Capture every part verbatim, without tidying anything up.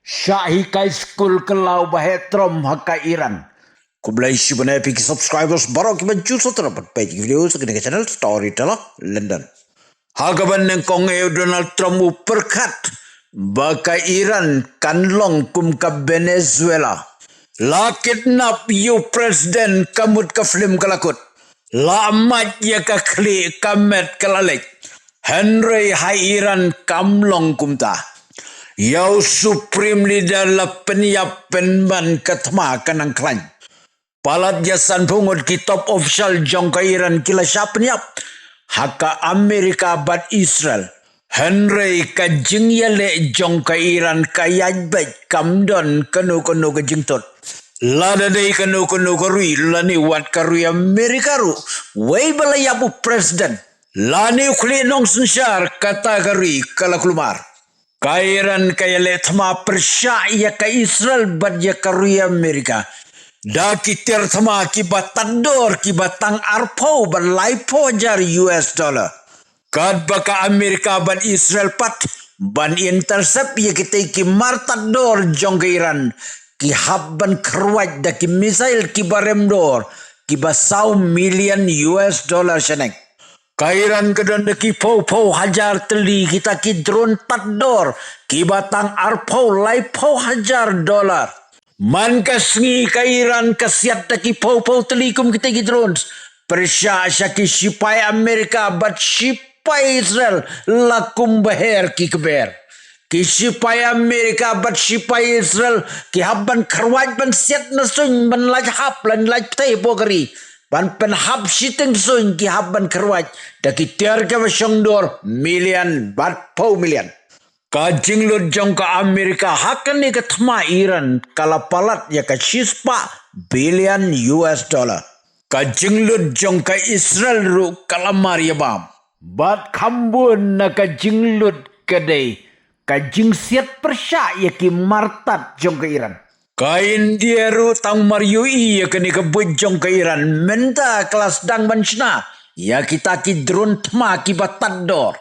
Shah hikai skul kylla u Bah Trump ha ka Iran. Khublei shibun ïa phi ki subscribers baroh kiba ju sngewtynnat ban peit ki video sha kane ka channel Storyteller London. Ha kaba nyngkong eh u Donald Trump u pyrkhat ba ka Iran kan long kum ka Venezuela. La kidnap ïa u president, ka mut ka film ka la kut. La mad ïa ka khlieh, ka met ka la leit. Hynrei ha Iran kam long kumta. Ïa u Supreme Leader la pynïap pynban, ka thma ka nang khlaiñ. Palat ïa sanphew ngut ki top official jong ka Iran ki la shah pynïap ha ka Amerika bad Israel. Hynrei ka jingïaleh jong ka Iran ka ïaid beit, kam don kano kano ka jingthut. Lada dei kano kano ka ri, lane wat ka ri Amerika ruh, wei ba la ïap u president, lane u khlieh nongsynshar, kata ka ri ka la kulmar. Ka Iran ka ïaleh thma pyrshah ïa ka Israel bad ïa ka ri Amerika da ki tiar thma kiba tad dor, kiba tang arphew bad laiphew hajar U S dollar. Katba ka Amerika bad Israel pat ban intercept ïa kitei ki mar tad dor jong ka Iran, ki hap ban kyrwat da ki missile kiba rem dor, kiba saw million U S dollar shaneng. Ka Iran ka don da ki phew phew hajar tylli kita ki drone tad dor, kiba tang arphew laiphew hajar dollar. Man ka sngi ka Iran ka siat da ki phew phew tylli kum kita ki drones pyrshah sha ki shipai Amerika bad shipai Israel, la kumba her ki kber. Ki shipai Amerika bad shipai Israel ki hap ban kyrwat ban siat na suiñ, ban lait hap, ban lait pyrthei hapoh ka ri. Ban pynhap shiteng suiñ ki hap ban kyrwat da ki tiar kiba shong dor, million bad phew million. Ka jinglut jong ka Amerika ha kane ka thma Iran ka la palat ïa ka shispah billion U S dollar. Ka jinglut jong ka Israel ruh ka la mar ïa bam. Bad kham bun na ka jinglut ka dei ka jingsiat pyrshah ïa ki mar tad jong ka Iran. Ka India ruh tang mar ïohi ïa kane ka buit jong ka Iran, mynta ka la sdang ban shna ïa kita ki drone thma kiba tad dor.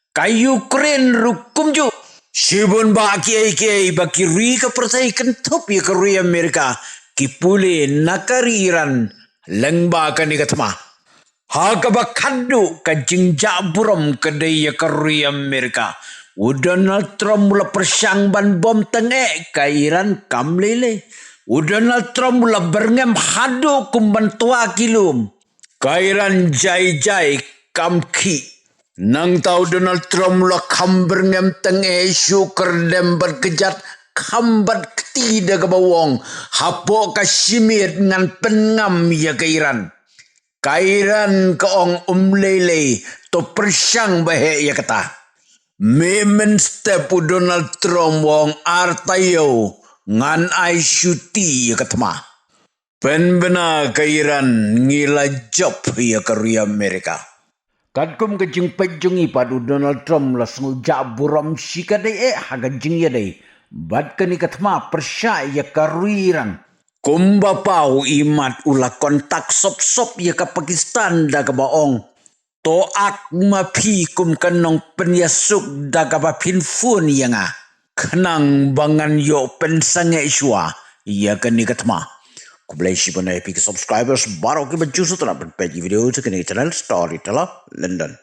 Ka Ukraine ruh kumjuh. Shibun bah kiei kiei ba ki ri ka pyrthei kynthup ïa ka ri Amerika ki pule na ka ri Iran lyngba kane ka thma. Ha kaba khatduh ka jingjah burom ka dei ïa ka ri Amerika. U Donald Trump u la pyrshang ban bom tang eh, ka Iran kam lei lei. U Donald Trump u la byrngem haduh kum ban twa ki lum. Ka Iran jai jai kam khih. Nangta u Donald Trump u la kham byrngem tang eh, shu kyrdem bad kjat, kham bad kti da kaba u ong, hapoh ka shimiet ngan pynngam ïa ka Iran. Ka Iran ka ong, um lei lei, to pyrshang ba heh ïa kata. Mynstep u Donald Trump u ong, ar taïew ngan ai shuti ïa ka thma. Pynbna ka Iran, ngi la jop ïa ka ri Amerika. Katkum ka jingpeit jong ngi pat, u Donald Trump la sngew jah burom shikatdei eh ha ka jingïadei bad kane ka thma pyrshah ïa ka ri Iran. Kumba paw imat u la kontak sop sop ïa ka Pakistan da kaba ong, to ak ma phi kum ka nongpynïasuk da kaba phin phone ïa nga, khnang ba ngan ïoh pynsangeh shuwa ïa kane ka thma. Khublei shibun ïa phi ki subscribers baroh kiba ju sngewtynnat ban peit ki video sha kane ka channel Storyteller London.